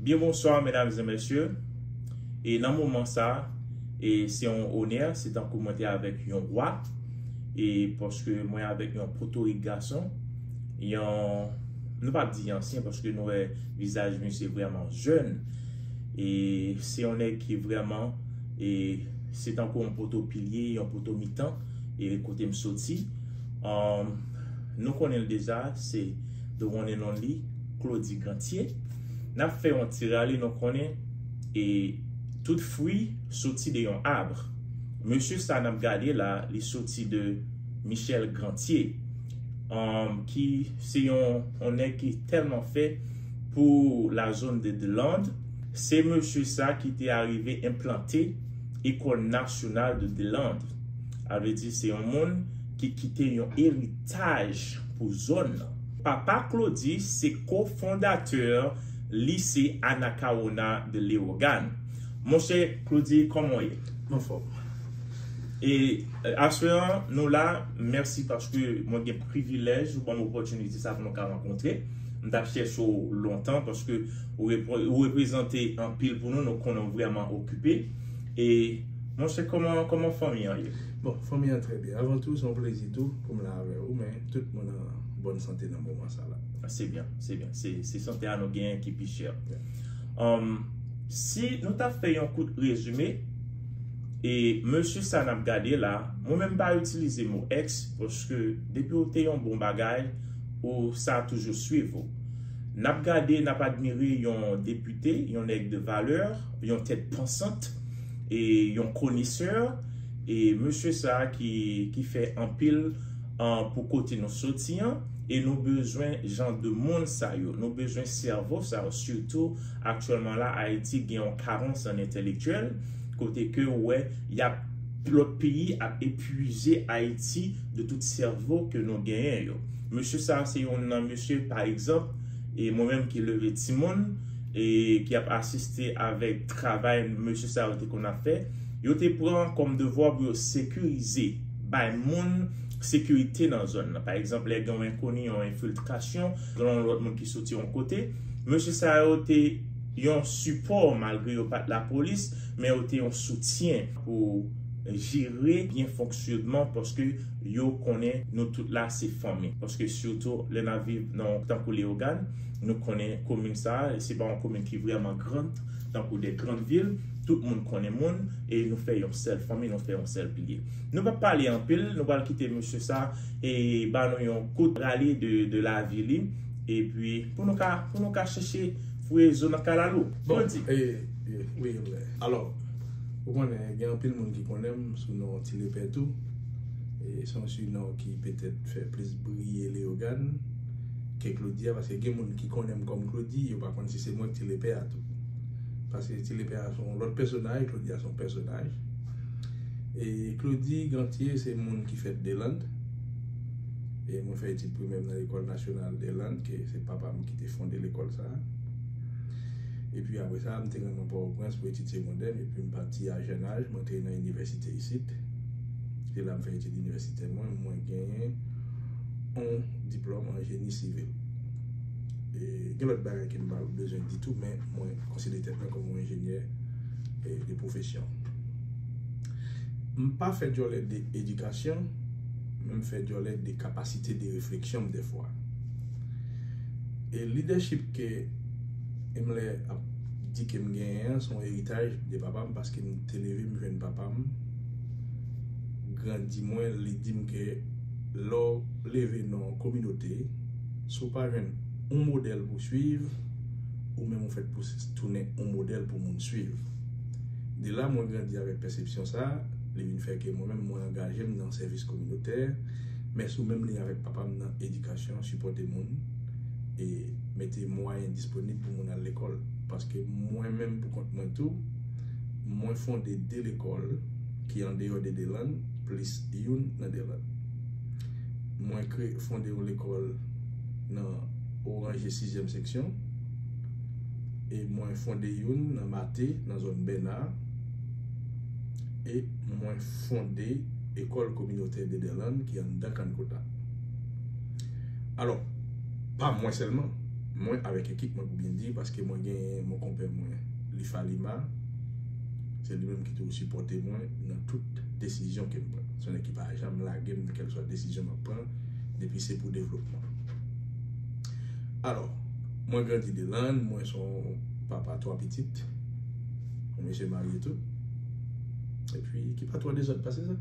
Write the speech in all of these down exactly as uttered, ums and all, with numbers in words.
Byen bonswa, medam e mesye. E nan moman sa, e se yon onè, se tankou mwen te avèk yon wa, e paske mwen avèk yon potorik gason, yon, nou p ap di ansyen, paske nou wè vizaj misye vrèman jèn, e se yon nèg ki vrèman, e se tankou yon poto pilye, yon poto mitan, e kote m soti. Um, nou konnen l deja, se the one and only Claudy Ganthier. N ap fè yon ti rale, nou konnen, e tout fwi soti de yon ab. Mesye sa n ap gade la, li soti de Michel Ganthier, um, ki se yon, yon nèg ki tèlman fè pou la zòn de Deland. Se mesye sa ki te arive enplante École Nationale de Deland. Sa vle di se yon moun ki kite yon eritaj pou zòn nan. Papa Claudy se kofondatè Lise Anacaona de Leyogàn. Monchè Claudy, kòman w ye? Anfòm. E, e, aswè an, nou la, mèsi paske mwen gen privilèj, ou ban m opòtinite sa pou nou ka rankontre. M t ap chèche w lontan paske ou repre-, ou reprezante anpil pou nou, nou konnen w vrèman okipe. E, monchè, kòman, kòman fanmi an ye? Bon, fanmi an trè byen. Avan tou, se yon plezi tou pou m la avè ou, men tout moun an bòn sante nan moman sa la. Ah, se byen, se byen. Se, se sante a nou genyen ki pi chè. Yeah. Um, si nou ta fè yon kout rezime, e mesye sa n ap gade la, mwen menm pa itilize mo ex, paske depi w te yon bon bagay, ou sa toujou swiv ou. N ap gade, n ap admire yon depite, yon nèg de valè, yon tèt pansant, e yon konesè, e mesye sa ki, ki fè anpil, an, pou kote nou soti an, e nou bezwen jan de moun sa yo, nou bezwen sèvo sa yo, sitou aktyèlman la, Ayiti gen yon karans an entèlektyèl, kote ke ou wè, y ap, lòt peyi ap epuize Ayiti de tout sèvo ke nou genyen yo. Mesye sa, se youn nan mesye, pa egzanp, e mwen menm ki leve timoun, e ki ap asiste avèk travay mesye sa yo te konn ap fè, yo te pran kòm devwa pou yo sekirize, bay moun sekirite nan zòn nan. Pa egzanp, lè gen yon enkoni, yon enfiltrasyon, gen yon lòt moun ki soti yon kote, mesye sa yo te yon sipò, malgre yo pa t lapolis, men yo te yon soutyen pou jere byen fonksyonman, paske yo konnen nou tout la se fanmi. Paske sitou lè n ap viv nan tankou Leyogàn, nou konnen komin sa, se pa yon komin ki vrèman gran, tankou de grann vil, tout moun konnen moun, e nou fè yon sèl fanmi, nou fè yon sèl pilye. Nou p ap pale anpil, nou pral kite mesye sa, e ba nou yon kout rale de, de lavi li, epi pou nou ka, pou nou ka chèche fouye zo nan kalalou. Bon, Claudy. E, e, wi, e vre. Alò, ou konnen, gen anpil moun ki konnen m sou non Ti Lepè tou. E se yon sinon ki petèt fè plis briye Leyogàn ke Claudy a, paske gen moun ki konnen m kòm Claudy, yo pa konn si se mwen ki Ti Lepè a tou. Paske Ti Lepè a se yon lòt pèsonaj, Claudy a se yon pèsonaj. E Claudy Ganthier se moun ki fèt Deland. E mwen fè etid primè m nan Lekòl Nasyonal Deland, ke se papa m ki te fonde lekòl sa a. Epi apre sa, m te rann mwen Pòtoprens pou etid segondè m, epi m pati a jèn aj, m antre nan inivèsite isit. Se la m fè etid inivèsitè mwen, mwen genyen yon diplòm an jeni sivil. E gen lòt bagay ke m pa bezwen di tou, men mwen konsidere tèt mwen kòm yon enjenyè, e, de pwofesyon. M pa fè djòlè de edikasyon, men m fè djòlè de kapasite de refleksyon m dèfwa. E lidèchip ke Emlè ap di ke m genyen an, se yon eritaj de papa m, paske m te leve, m jwenn papa m grandi mwen, li di m ke lè w leve nan yon kominote, si w pa jwenn yon modèl pou swiv, ou menm ou fèt pou s-, tounen yon modèl pou moun swiv. De la, mwen grandi avèk pèsepsyon sa a, li vin fè ke mwen menm, mwen angaje m nan sèvis kominotè, men sou menm liy avèk papa m nan edikasyon, sipòte moun, e mete mwayen disponib pou moun al lekòl. Paske mwen menm pou kont mwen tou, mwen fonde de lekòl ki andeyò de Deland, plis youn nan Deland. Mwen kre-, fonde yon lekòl nan Oranje sizyèm seksyon, e mwen fonde youn nan Mate, nan zòn Bèna, e mwen fonde École Communautaire de Deland ki anndan Kannkota. Alò, pa mwen sèlman, Mwen avèk ekip mwen pou byen di, paske mwen genyen mon konpè mwen, Lifalima. Se li menm ki toujou sipòte mwen nan tout desizyon ke m pran. Se yon nèg ki pa janm lage m nan kèlkeswa desizyon m ap pran, depi se pou devlopman. Alò, mwen grandi Delann, mwen se yon papa twa pitit, yon mesye marye tou. Epi, ki pa twò dezòd pase sa.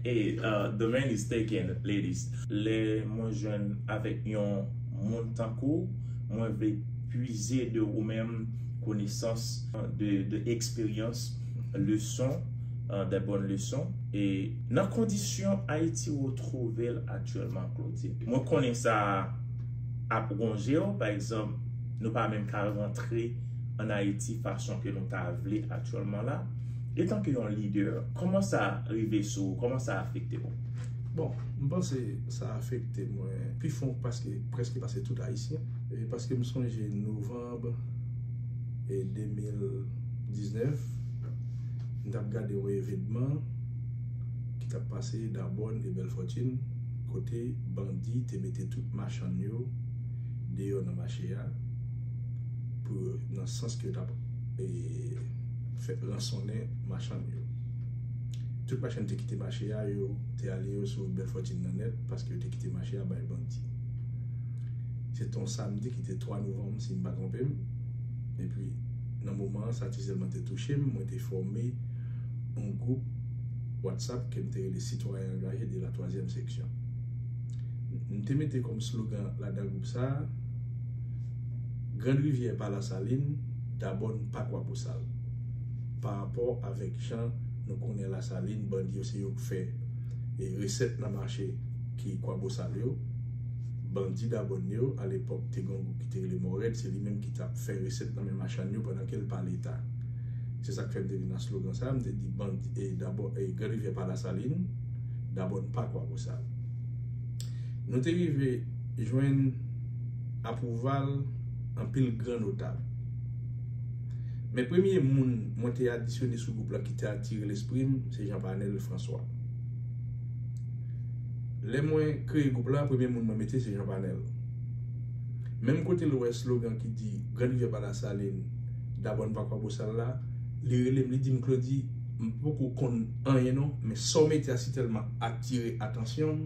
Hey, uh, the man is taken, ladies. Lè mwen jwenn avèk yon moun tankou, mwen vle pwize de ou menm konesans, de, de eksperyans, leson, uh, de bòn leson. E nan kondisyon Ayiti retwouve l aktyèlman, Claudine, mwen konnen sa ap wonje w, pa egzanp, nou pa menm ka rantre an Ayiti fason ke nou ta vle aktyèlman la. Etanke yon lidè, kòman sa rive sou ou? Kòman sa afekte w? Bon, m panse sa afekte mwen pi fon paske prèske pase tout Ayisyen. E paske m sonje novanm e de mil diznèf, m t ap gade yon evènman ki t ap pase Dabòn e Bèlfòtin, kote bandi te mete tout machann yo deyò nan mache a, pou nan sans ke yo t ap e, fè ransonnen machann yo. Tout machann te kite mache a, yo te ale yo sou Bèlfòtin nan nèt, paske yo te kite mache a bay bandi. Se te yon samdi ki te twa novanm, si m pa twonpe m. Epi, nan moman an, sa ti sèlman te touche m, mwen te fòme yon gwoup WhatsApp ke m te rele Citoyens Engagés de la Troisième Section. M te mete kòm slogan ladan gwoup sa a, Grann Rivyè pa Lasalin, Dabòn pa Kwabosal. Pa rapò avèk jan nou konnen Lasalin, bandi yo se yo k fè e resèt nan mache ki Kwabosal yo. Bandi Dabòn yo, alepòk, te gen yon gwoup ki te rele Mòrèd, se li menm ki t ap fè resèt nan men machann yo pandan ke l pa Leta. Se sa k fè m te vin ak slogan sa a, m te di bandi, e Dabò, e Grann Rivyè pa Lasalin, Dabòn pa Kwabosal. Nou te rive jwenn apwouval anpil gran notab. Men premye moun mwen te adisyone sou gwoup la ki te atire lespri m, se Jean Panel François. Lè mwen kreye gwoup la, premye moun mwen mete se Jean Panel. Menm kote l wè slogan ki di Grann Rivyè pa Lasalin, Dabòn pa Kwabosal la, li rele m, li di m, Claudy, m poko konn anyen non, men sa w mete a si tèlman atire atansyon m,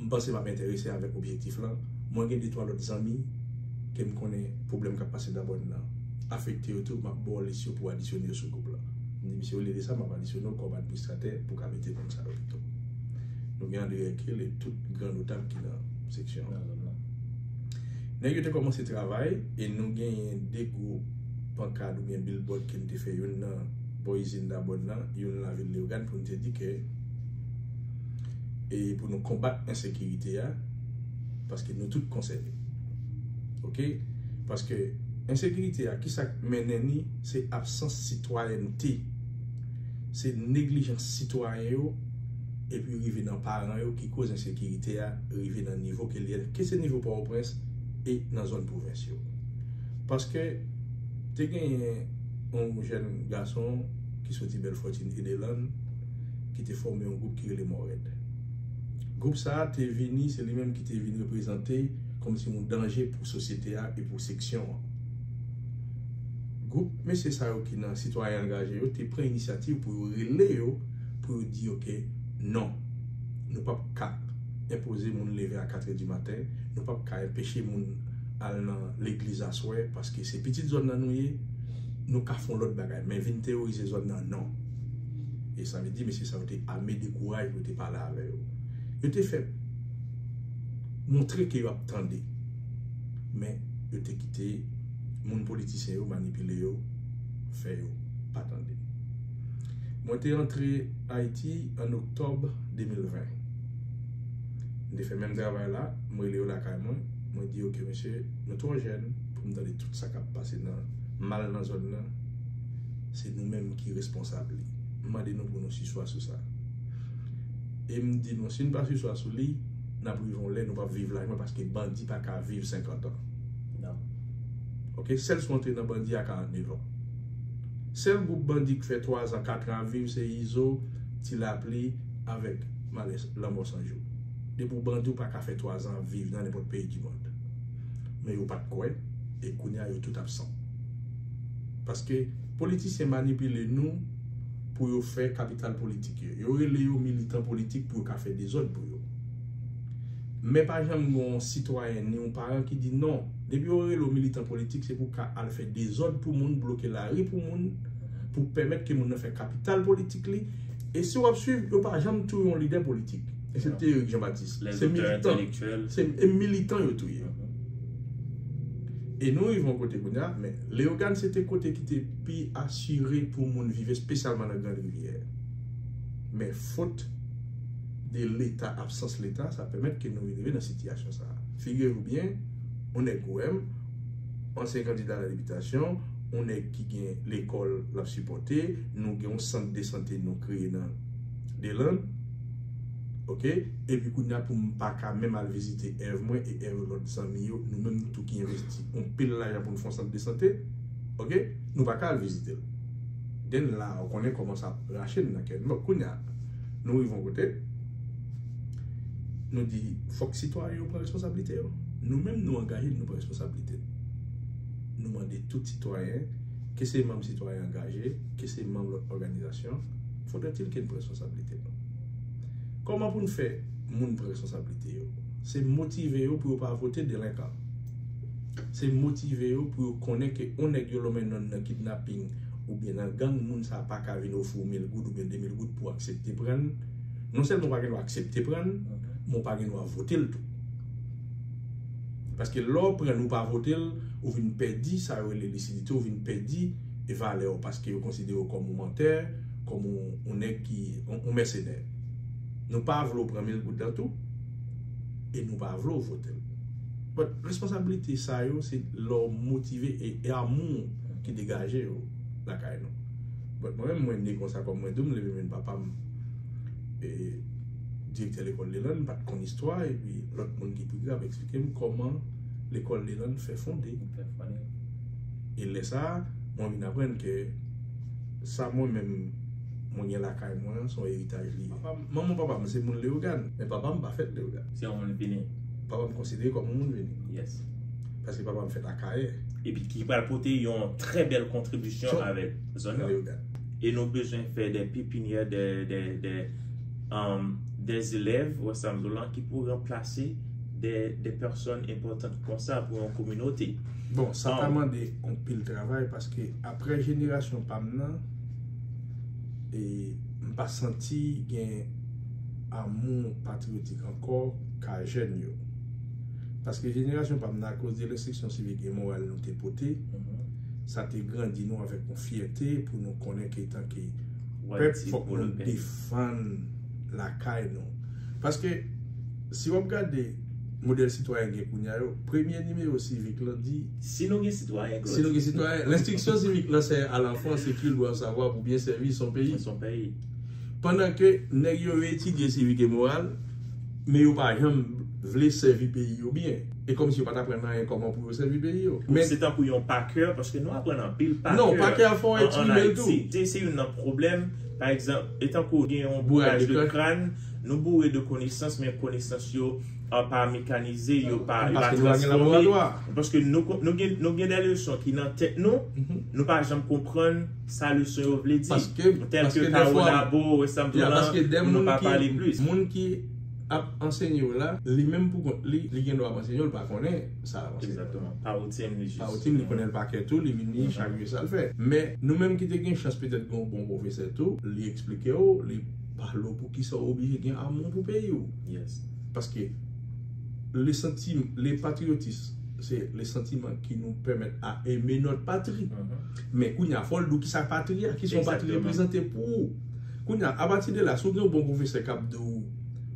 m panse m ap enterese avèk objektif lan. Mwen gen de twa lòt zanmi ke m konnen pwoblèm k ap pase Dabòn nan afekte yo tou, m ap ba w lis yo pou w adisyone yo sou gwoup lan. M di misye, olye de sa, m ap adisyone w kòm administratè pou w ka mete moun sa yo pito. Nou gen André Hercule e tout gran notab ki nan seksyon an. Nèg yo te kòmanse travay e nou genyen de gwo pankad oubyen billboard ke n te fè, youn nan bò izin Dabòn nan, youn lavil Leyogàn, pou n te di ke e pou nou konbat ensekirite a, paske nou tout konsène. Oke? Paske ensekirite a, kisa k mennen ni? Se absans sitwayènte, se neglijans sitwayen yo, epi rive nan paran yo ki koz ensekirite a rive nan nivo ke li ye. Ke se nivo Pòtoprens e nan zòn pwovens yo. Paske te genyen yon jèn gason ki soti Bèlfòtin, Edelann, ki te fòme yon gwoup ki rele Mòrèd. Gwoup sa a te vini, se li menm ki te vin reprezante kòmsi yon danje pou sosyete a e pou seksyon an. Gwoup mesye sa yo ki nan Sitwayen Angaje yo te pran inisyativ pou yo rele yo, pou yo di yo ke non, nou p ap ka enpoze moun leve a katrè di maten, nou p ap ka enpeche moun al nan legliz aswè, paske se pitit zòn nan nou ye, nou ka fè yon lòt bagay, men vin teworize zòn nan, non. E sa vle di, mesye sa yo te ame de kouraj pou yo te pale avè yo. Yo te fè montre ke yo ap tande, men yo te kite moun politisyen yo manipile yo, fè yo pa tande. Mwen te antre Ayiti an oktòb de mil ven. M te fè menm travay la, m rele yo lakay mwen, mwen di yo ke mesye, nou twò jèn pou m tande tout sa k ap pase nan mal nan zòn nan. Se nou menm ki responsab li. M mande nou pou nou siswa sou sa. E m di nou, si n pa siswa sou li, n ap rive yon lè nou p ap viv laj mwen, paske bandi pa ka viv senkant an. Non. Oke, sèl si w antre nan bandi a karant nèf an. Sèl gwoup bandi k fè twa zan, kat an ap viv se Izo, Ti Lapli avèk Malè Lanmò San Jou. Depi w bandi, w pa ka fè twa zan ap viv nan nenpòt peyi di mond. Men yo pa t kwè, e kounye a yo tout absan. Paske politisyen manipile nou pou yo fè kapital politik yo. Yo rele yo militan politik pou yo ka fè dezòd pou yo. Men pa janm gen yon sitwayen ni yon paran ki di non. Depi yo rele w militan politik, se pou w ka al fè dezòd pou moun, bloke lari pou moun, pou pèmèt ke moun nan fè kapital politik li. E si w ap swiv, yo pa janm touye yon lidè politik. Eksepte Eric Jean Baptiste. Se militan. Se e militan yo touye. E nou rive yon kote kounye a, men Leyogàn se te kote ki te pi asire pou moun viv, espesyalman nan Grann Rivyè. Men fot de Leta, absans Leta, sa pèmèt ke nou vin rive nan sitiyasyon sa a. Figire w byen, yon nèg ou wè m, ansyen kandida la depitasyon, yon nèg ki gen lekòl l ap sipòte, nou gen yon sant de sante nou kreye nan Deland, oke? Epi kounye a pou m pa ka menm al vizite Èv mwen e Èv lòt zanmi yo, nou menm nou tou ki envesti yon pil lajan pou nou fè yon sant de sante, oke? Nou pa ka al vizite l. Den la, ou konnen kòman sa ap rache n nan kè n. Bon, kounye a, nou rive yon kote, nou di, fòk sitwayen yo pran responsablite yo. Nou menm, nou angaje n, nou pran responsablite n. Nou mande tout sitwayen, ke se manm Sitwayen Angaje, ke se manm lòt òganizasyon, fodretil ke n pran responsablite nou. Kòman pou n fè moun pran responsablite yo? Se motive yo pou yo pa vote delenkan. Se motive yo pou yo konnen ke yon nèg yo lonmen non nan kidnaping oubyen nan gang, moun sa pa ka vin ofri w mil goud oubyen de mil goud pou w aksepte pran l. Non sèlman w pa gen dwa aksepte pran l, men w pa gen dwa vote l tou. Paske lè w pran l, ou pa vote l, ou vin pèdi sa yo rele lisidite, ou vin pèdi valè w, paske yo konsidere w kòm yon mantè, kòm yon, yon nèg ki, yon, yon mèsenè. Nou pa vle w pran mil goud lan tou, e nou pa vle w vote l. But responsablite sa yo, se lè w motive e, e amou ki degaje yo lakay nou. But mwen menm, mwen ne konsa kòm mwen di w, m leve men papa m, e, direktè lekòl Deland, m pa t konn istwa, epi lòt moun ki pi grav eksplike m kòman lekòl Deland fè fonde. Fè fonde. E lè sa a, mwen vin aprann ke sa mwen menm, mwen gen lakay mwen an, se yon eritaj li ye. Papa m, manman papa m se moun Leyogàn, men papa m pa fèt Leyogàn. Se yon moun vini. Papa m konsidere kòm yon moun vini. Yes. Paske papa m fèt Akayè. Epi ki pral pote yon trè bèl kontribisyon avèk zòn nan. Leyogàn. E nou bezwen fè de pipinyè, de, de, de, um, de zelèv, wè sa m di w lan, ki pou ranplase de, de pèsòn enpòtan konsa pou yon kominote. Bon, sa ta mande yon pil travay paske apre jenerasyon pa m nan, e m pa santi gen amou patriyotik ankò ka jèn yo. Paske jenerasyon pa m nan, akoz de lenstriksyon sivik e moral nou te pote, sa te grandi nou avèk yon fyète pou nou konnen ke etanke pèp, fòk nou defann lakay nou. Paske, si w ap gade modèl sitwayen gen kounye a yo, premye nimewo sivik lan di, si nou gen sitwayen, si nou gen sitwayen, lenstriksyon sivik lan, c'est à l'enfant ce qu'il doit savoir pour bien servir son pays. Son pays. Pandan ke nèg yo etidye sivik e moral, men yo pa janm vle sèvi peyi yo byen. E kòmsi yo pa t aprann anyen kòman pou yo sèvi peyi yo. Men se tankou yon pa kè, paske nou aprann anpil pa kè. Non, pa kè a fè w eksprime l tou. Se, se youn nan pwoblèm. Pa egzanp, e tankou gen yon bouraj de kràn, nou boure de konesans, men konesans yo, a, pa mekanize, yo pa, yo pa transfòme. Paske nou pa gen laboratwa. Paske nou, nou gen, nou gen de leson ki nan tèt nou, nou pa janm konprann sa leson yo vle di. Paske, tèl ke Kawo Labo, Wesam Tolan, nou pa pale plis. Moun ki ap ansenye w la, li menm pou kont li, li gen dwa ap ansenye w, li pa konnen sa l ap ansenye w. Egzakteman. Pa woutin li jis. Pa woutin li, konnen l pa kè tou, li vini, chak jou sa l fè. Men, nou menm ki te gen chans petèt gen yon bon pwofesè tou, li eksplike w, li pale w poukisa w oblije gen amou pou peyi w. Yes. Paske le santi-, le patriotisme, c'est le sentiment qui nous permet à aimer notre patrie. Men kounye a, fò l di w kisa patri a, kisa yon patri reprezante pou ou. Kounye a, apati de la, si w gen yon bon pwofesè k ap di w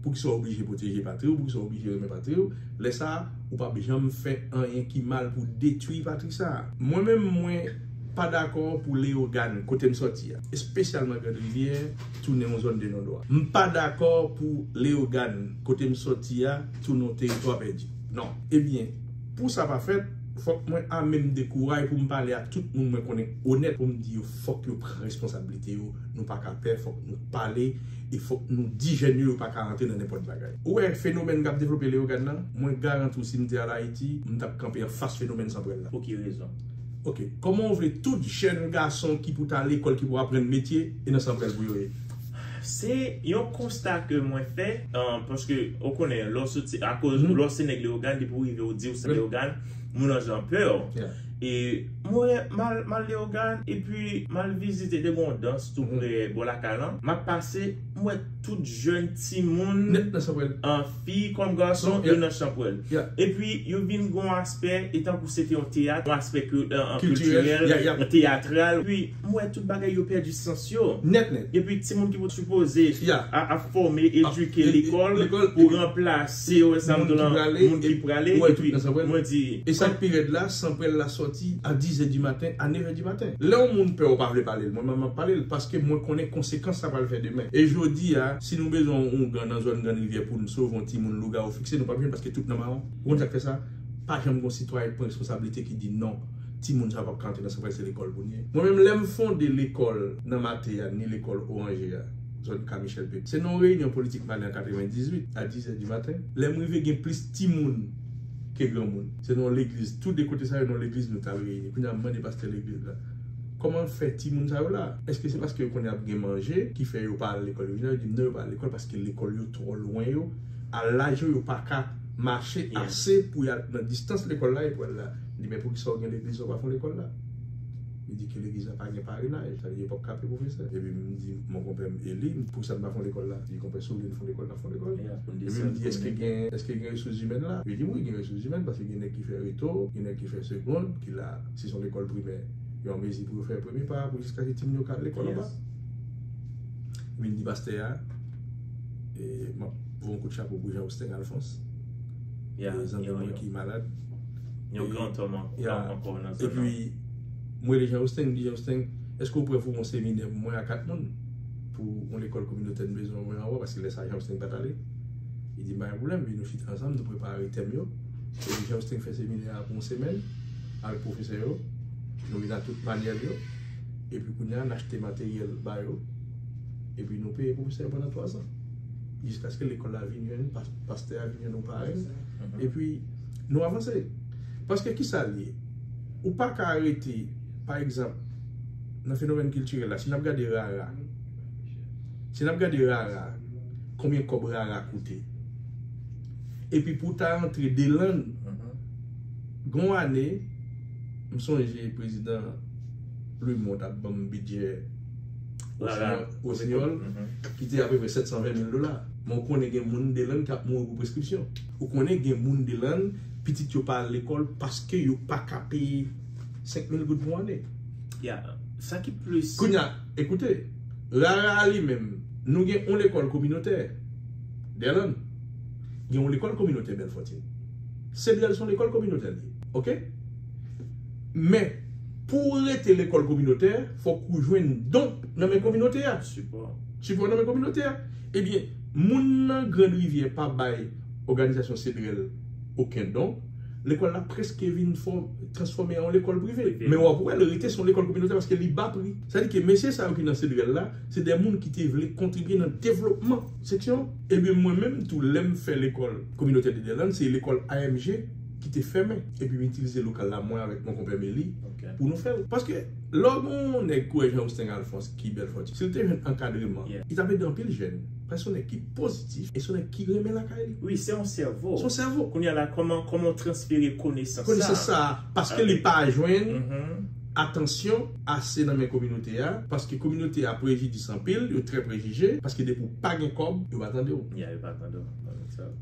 poukisa w oblije pwoteje patri w, poukisa w oblije renmen patri w, lè sa a, ou p ap janm fè anyen ki mal pou detwi patri sa a. Mwen menm, mwen pa dakò pou Leyogàn, kote m sòti a, espesyalman Grann Rivyè, tounen yon zòn de non dwa. M pa dakò pou Leyogàn, kote m sòti a, tounen yon teritwa pèdi. Non. Ebyen, pou sa pa fèt, Fòk mwen ame m de kouray pou m pale a tout moun mwen konnen onèt, pou m di yo fòk yo pran responsablite yo. Nou pa ka pè, fòk nou pale, e fòk nou di jèn yo yo pa ka rantre nan nenpòt bagay. Ou wè fenomèn k ap devlope Leyogàn nan? Mwen garanti w, si m te al Ayiti, m t ap kanpe anfas fenomèn Sanprèl la. Pou ki rezon? Ok, kòman w vle tout jèn gason ki pou ta lekòl, ki pou aprann metye, e nan Sanprèl pou yo ye? Se yon konsta ke mwen fè, euh, paske ou konnen, lè w soti, akoz lè w se nèg Leyogàn, depi w rive, w di w se Leyogàn, moun an jan pè w. E mwen, m al, m al Leyogàn, epi m al vizite, te gen yon dans tou pre bò lakay lan. M ap pase, m wè tout jèn timoun, fi kòm gason, yo nan Chanpwèl. Epi, yo vin gen yon aspè, e tankou se te yon teyat, yon aspè kiltirèl, teyatral. Epi, m wè tout bagay yo pèdi sans yo. Epi, timoun ki pou sipoze ap fòme, edike lekòl pou ranplase, ou wè sa m di w lan, moun ki prale. Epi, mwen di, e sa k pi rèd la, Sanprèl la sòti a dizè di maten, a nevè di maten. Lè yon moun pè, ou pa vle pale l, mwen menm m ap pale l, paske mwen konnen konsekans sa pral fè demen. E jodi a, si nou bezwen yon oungan nan zòn Grann Rivyè pou n sove yon timoun lougawou fikse, nou p ap jwenn paske tout nan mawon. Ou konn sa k fè sa? Pa janm gen yon sitwayen ki pran responsablite ki di non, timoun sa p ap ka antre nan Sanprèl, se lekòl pou n ye. Mwen menm, lè m fonde lekòl nan Mate a, ni lekòl Oranje a, zòn Ka Michèl Pépin, se nan yon reyinyon politik m ale an katrevendizuit a dizè di maten. Lè m rive, gen plis timoun ke granmoun. Se nan yon legliz, tou de kote sa yo nan yon legliz nou t al reyini. Kounye a, m mande pastè legliz la, kòman fè timoun sa yo la? Èske se paske yo konnen ap gen manje ki fè yo pa al lekòl? Yo vin la, yo di m non, yo pa al lekòl paske lekòl yo twò lwen yo, a laj yo, yo pa ka mache ase pou y al nan distans lekòl la e pou al la. M di, men poukisa w gen legliz sa, w pa fè yon lekòl la? Li di ke legliz la pa gen parenaj, sa vle di yo p ap ka peye pwofesè. Epi m di, mon konpè m Eli, poukisa n pa fè yon lekòl la? Li di, konpè, si w vle n fè yon lekòl, n ap fè yon lekòl. Epi m di, èske gen, èske gen resous imèn la? Li di m wi, gen resous imèn, paske gen nèg ki fè reto, gen nèg ki fè segonn, ki la, si se yon lekòl primè, yo an mezi pou yo fè premye pa pou jiskaske timoun yo ka al lekòl anba. Epi m di pastè a, e, m ap voye yon kout chapo pou Jean Austin Alphonse, zanmi mwen ki malad. Yon gran tòm ankò nan zòn nan. Epi, mwen rele Jean Austin, m di, Jean Austin, èske w prè pou yon seminè pou mwen a kat moun? Pou yon lekòl kominotè n bezwen mwen anwo, paske lè sa a Jean Austin pa t ale. Li di m pa gen pwoblèm, epi nou chita ansanm, nou prepare tèm yo. Epi Jean Austin fè seminè a pou yon semèn avèk pwofesè yo. Nou vin ak tout manyèl yo. Epi kounye a, n achte materyèl ba yo. Epi nou peye pwofesè yo pandan twazan. Jiskaske lekòl la vin jwenn, pas-, pastè a vin jwenn yon parenn. Epi nou avanse. Paske kisa l ye? Ou pa ka rete, pa egzanp, nan fenomèn kiltirèl la, si n ap gade rara, si n ap gade rara, konbyen kòb rara koute? Epi pou w ta antre Delann, gen yon ane, m sonje prezidan Louis Mont ap ban m bidjè Rara, Rosinyòl, Rosinyòl, ki te apeprè sèt san ven mil dola. Men w konnen gen moun Delann k ap mouri pou preskripsyon. Ou konnen gen moun Delann, pitit yo pa al lekòl paske yo pa ka peye senk mil goud pou ane. Ya, sa ki plis. Kounye a, ekoute, Rara a li menm, nou gen yon lekòl kominotè Delann, gen yon lekòl kominotè Bèlfòtin. Sedrèl se yon lekòl kominotè li ye, oke? Men, pou w rete lekòl kominotè, fòk ou jwenn don nan men kominote a. Sipò. Sipò nan men kominote a. Ebyen, moun nan Grann Rivyè pa bay òganizasyon Sedrèl okenn don. Lekòl la prèske vin fò-, transfòme an yon lekòl prive. Prive. Men w ap wè l rete se yon lekòl kominotè paske li ba pri. Sa di ke mesye sa yo ki nan Sedrèl la, se de moun ki te vle kontribye nan devlopman seksyon. Ebyen, mwen menm tou, lè m fè lekòl kominotè de Delann, se lekòl A M G ki te fèmen. Epi m itilize lokal la, mwen avèk mon konpè Meli, pou nou fè l. Paske lè w gen yon nèg kouwè Jean Austin Alphonse ki Bèlfòtin, si l te jwenn ankadreman, li t ap ede anpil jèn. Paske se yon nèg ki pozitif e se yon nèg ki renmen lakay li. Wi, se yon sèvo. Se yon sèvo. Kounye a la, kòman, kòman w transfere konesans sa? Konesans sa, paske li pa jwenn atansyon ase nan men kominote a, paske kominote a prejidis anpil, yo trè prejije, paske depi w pa gen kòb, yo pa tande w. Ya, yo pa tande w.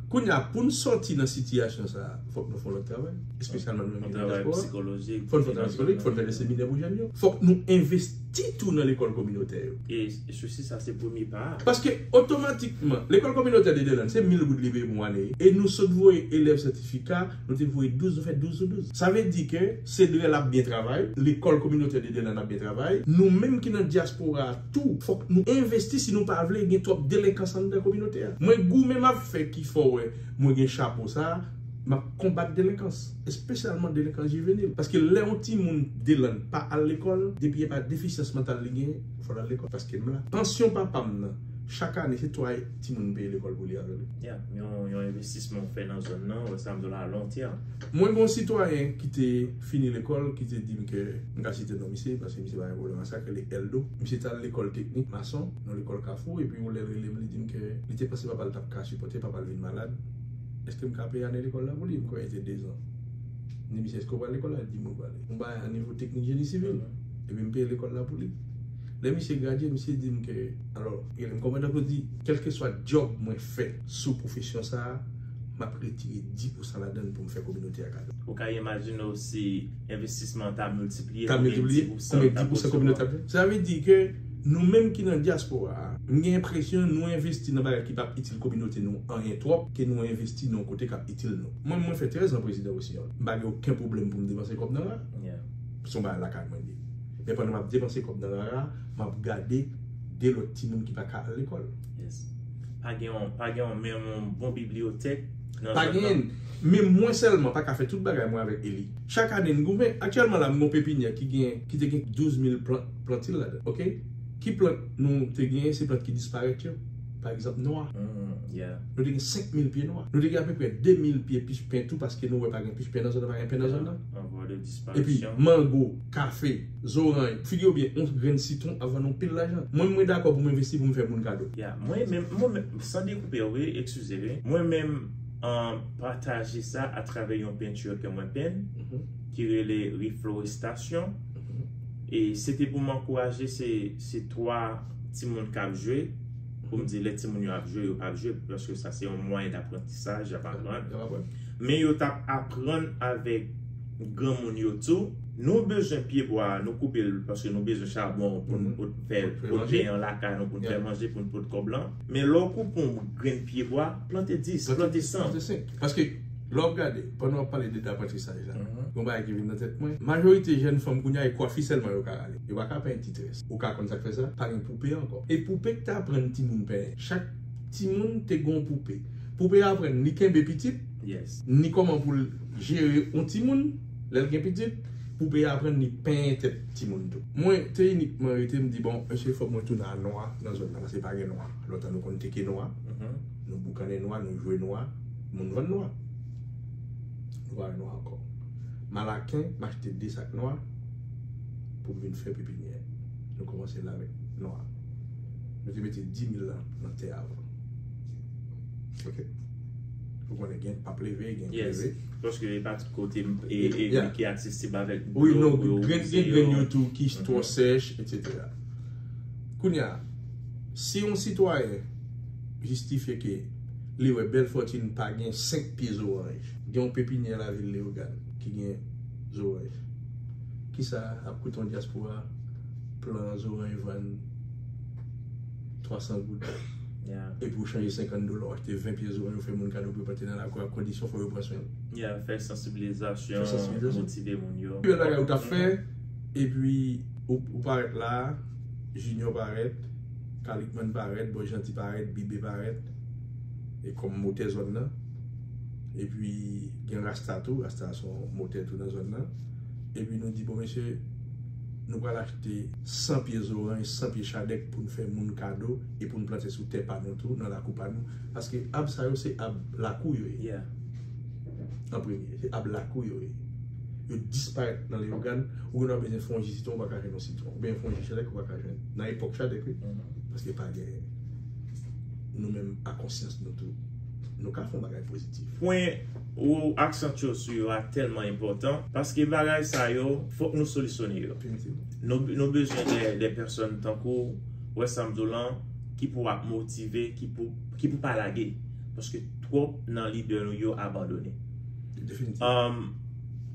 Kounye a, pou n sòti nan sitiyasyon sa a, fòk nou fè yon lòt travay, espesyalman nou menm ki nan dyaspora. Fò n fè yon travay psikolojik, fò n fè de seminè pou jèn yo. Fòk nou envesti tou nan lekòl kominotè yo. E, e sousi sa, se premye pa a. Paske otomatikman, lekòl kominotè de Delann, se mil goud li peye pou ane. E nou sot voye elèv sètifika, nou te voye douz, nou fè douz sou douz. Sa vle di ke Sedrèl ap byen travay, lekòl kominotè de Delann ap byen travay. Nou menm ki nan dyaspora a tou, fòk nou envesti si nou pa vle gen twòp delenkans anndan kominote a. Mwen goumen m ap fè ki fè w wè mwen gen chapo sa a, M ap konbat delenkans, espesyalman delenkans jivenil. Paske lè yon timoun delann pa al lekòl, depi e pa defisyans mantal li genyen, fò l al lekòl. Paske m la. Pansyon papa m nan, chak ane, se twa timoun m peye lekòl pou li avè l. Yeah, yon, yon envestisman ou fè nan zòn nan, wè sa m di w la, a long term. Mwen gen yon sitwayen ki te fini lekòl, ki te di m ke, m ka site non misye, paske misye pa gen pwoblèm ak sa, ke li Eldo. Misye t al lekòl teknik, mason, nan lekòl Kafou, epi yon lè l rele m, li di m ke li te panse papa l t ap ka sipòte, papa l vin malad. Èske m ka peye ane lekòl la pou li? M kwè li te dezan. M di misye, èske w pral lekòl la? Li di m wi, m prale. M bay a nivo teknik jeni sivil. Epi m peye lekòl la pou li. Lè misye gradye, misye di m ke, alò, m kòmandan pou di, kèlkeswa djòb mwen fè sou pwofesyon sa a, m ap retire dis pousan ladan l pou m fè kominote a kado. Ou ka imajine w si envestisman an ta miltipliye, Ta miltipliye, konbyen dis pousan kominote a? Sa vle di ke nou menm ki nan dyaspora a, m gen enpresyon nou envesti nan bagay ki p ap itil kominote nou anyen twòp ke nou envesti nan yon kote k ap itil nou. Mwen, mwen fè trèz an prezidan Rosignol. M pa gen okenn pwoblèm pou m depanse kòb nan rara. Se yon bagay lakay mwen li ye. Men pandan m ap depanse kòb nan rara, m ap gade de lòt timoun ki pa ka al lekòl. Pa gen yon, pa gen yon menm yon bon bibliyotèk nan zòn nan. Men mwen sèlman pa ka fè tout bagay mwen avèk Eli. Chak ane n goumen. Aktyèlman la, m gon pepinyè ki gen, ki te gen douz mil plant, plantil ladan. Oke? Ki plant nou te genyen? Se plant ki disparèt yo. Pa egzanp, nwa. Nou te gen senk mil pye nwa. Nou te gen apeprè de mil pye pichpen tou, paske nou wè pa gen pichpen nan zòn nan, pa gen pen nan zòn nan. Epi mango, kafe, zoranj, figure w byen, yon grenn sitwon ap vann yon pil lajan. Mwen, mwen dakò pou m envesti pou m fè moun kado. Ya, mwen menm, mwen menm, san dekoupe w, wi, eskize, wi. Mwen menm, an pataje sa atravè yon penti ke mwen penn, ki rele Reflorestasyon. E se te pou m ankouraje se, se twa timoun k ap jwe, pou m di lè timoun yo ap jwe, yo p ap jwe, paske sa se yon mwayen daprantisaj, y ap aprann. Men yo t ap aprann avèk granmoun yo tou. Nou bezwen pyebwa a, nou koupe l paske nou bezwen chabon pou n pot fè, pot pen an lakay nou, pou n fè manje, pou n pot kòb lan. Men lè w koupe yon grenn pyebwa, plante dis, plante san. Paske lè w ap gade, pandan w ap pale de daprantisaj la, yon bagay ki vin nan tèt mwen, majorite jèn fanm kounye a e kwafi sèlman yo ka rale. Yo pa ka penyen ti très. Ou ka konn sa k fè sa? Pa gen poupe ankò. E poupe k te aprann timoun penyen. Chak timoun te gen yon poupe. Poupe a aprann ni kenbe pitit, ni kòman pou l jere yon timoun lè l gen pitit. Poupe a aprann ni penyen tèt timoun tou. Mwen te inikman rete, m di, bon, mesye, fòk mwen tounen a nwa nan zòn nan, paske pa gen nwa. Lontan nou konn teke nwa, nou boukannen nwa, nou jwe nwa, moun vann nwa. Nou pa wè nwa ankò. M al Aken, m achte de sak nwa pou m vin fè pepinyè. Nou kòmanse l avèk nwa. Nou te mete dis mil lan nan tè avan. Oke. Ou konnen gen p ap leve, gen k leve. Paske e pa tout kote e, e, ki aksesib avèk dlo pou yo wouze yo. Wi, non, gen grenn yo tou ki twò sèch, etsetera. Kounye a, si yon sitwayen jistifye ke li wè Bèlfòtin pa gen senk pye zoranj, gen yon pepinyè lavil Leyogàn ki gen zoranj, kisa ap koute yon dyaspora plan zoranj vann twa san goud? Epi ou chanje senkant dola, ou achte ven pye zoranj, ou fè moun kado pou yo plante nan lakou a, kondisyon fò yo pran swen l. Ya, fè sansibilizasyon, motive moun yo. Pi bèl bagay ou t ap fè, epi ou, ou parèt la, Junior parèt, Kalikman parèt, Bòy Janti parèt, Bibe parèt, e kòm motè zòn nan. Epi gen Rasta tou, Rasta se yon motè tou nan zòn nan. Epi nou di, bon, mesye, nou pral achte san pye zoranj, san pye chadèk pou n fè moun kado e pou n plante sou tè pa nou tou, nan lakou pa nou. Paske ab sa yo, se ab lakou yo ye. An premye, se ab lakou yo ye. Yo disparèt nan Leyogàn, ou gen dwa bezwen fè yon ji sitwon, ou pa ka jwenn yon sitwon. Oubyen fè yon ji chadèk, ou pa ka jwenn. Nan epòk chadèk, wi. Paske pa gen. Nou menm, a konsyans nou tou, nou ka fè yon bagay pozitif. Pwen ou aksantye sou yo a tèlman enpòtan, paske bagay sa yo, fòk nou solisyone yo. Nou, nou bezwen de, de pèsòn tankou, wè sa m di w lan, ki pou ap motive, ki pou, ki pou pa lage. Paske twòp nan lidè nou yo abandone.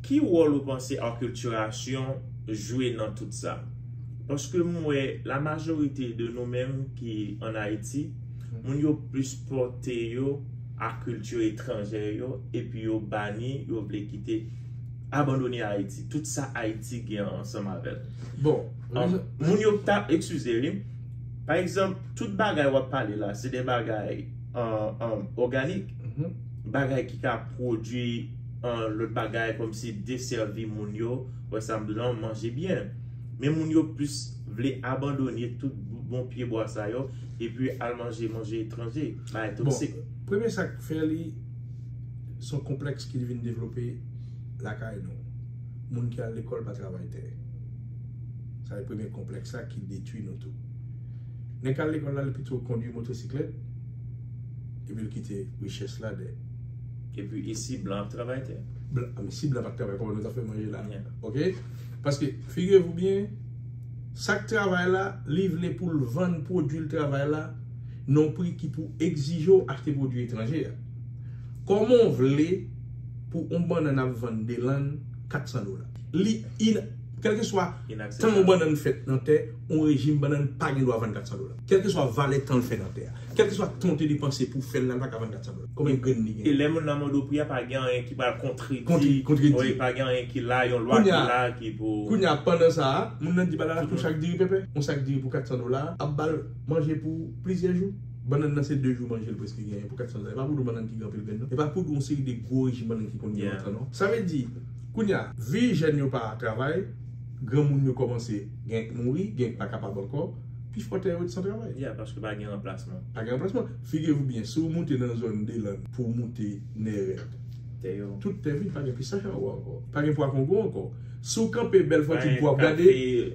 Ki wòl ou panse akiltirasyon jwe nan tout sa? Paske m wè la majorite de nou menm ki ann Ayiti, moun yo plis pòte yo a kilti etranjè yo, epi yo bani, yo vle kite, abandone Ayiti. Tout sa Ayiti gen ansanm avè l. Bon, moun yo ta, eskize wi. Pa egzanp, tout bagay w ap pale la, se de bagay òganik. bagay ki ka pwodui an lòt bagay, kòmsi desèvi moun yo, wè sa m di w lan, manje byen. Men moun yo plis vle abandone tout bon pye bwa sa yo, epi al manje manje etranje, bagay toksik. Premye sa k fè li, se yon konplèks ki vin devlope lakay nou. Moun ki al lekòl pa travay tè. Sa se premye konplèks la ki detwi nou tou. Nèg k al lekòl la, li pito kondui motosiklèt, epi l kite richès la dèyè. Epi isi, blan ap travay tè. Blan, men si blan pa t travay, kòman nou ta fè manje la? Ok? Paske, figurez-vous bien, sa k travay la, li vle pou l vann pwodui l travay la nan yon pri ki pou egzije w achte pwodui etranje a. Kòman w vle pou yon bannann ap vann delann kat san dola? Li in, kèlkeswa tan yon bannann fèt nan tè, yon rejim bannann pa gen dwa vann kat san dola. Kèlkeswa valè tan l fè nan tè a. Kèlkeswa tan w te depanse pou fè l la, l pa ka vann kat san dola. Kòman grenn li gen? E lè moun nan mande w pri a, pa gen anyen ki pral kontredi. Kontredi. Wi, pa gen anyen ki la, yon lwa ki la ki pou. Kounye a, pandan sa a, moun nan di bagay la tou, chak diri pèpè. Yon sak diri pou kat san dola, ap ba l manje pou plizyè jou. Bannann nan se de jou manje l prèske genyen pou kat san dola. E pa pou di w bannann ki gen anpil grenn, non. E pa pou di w yon seri de gwo rejim bannann ki konn gen lontan, non. Sa vle di, kounye a, vi jèn yo pa travay, granmoun yo kòmanse gen k mouri, gen k pa kapab ankò, pifò tè yo ret san travay. Yeah, paske pa gen ranplasman. Pa gen ranplasman. Figurez-vous bien, si w moute nan zòn Delann pou w moute Nèrèt, tout tè vid, pa gen pistach anwo ankò. Pa gen pwa kongo ankò. Si w kanpe Bèlfòtid pou w ap gade,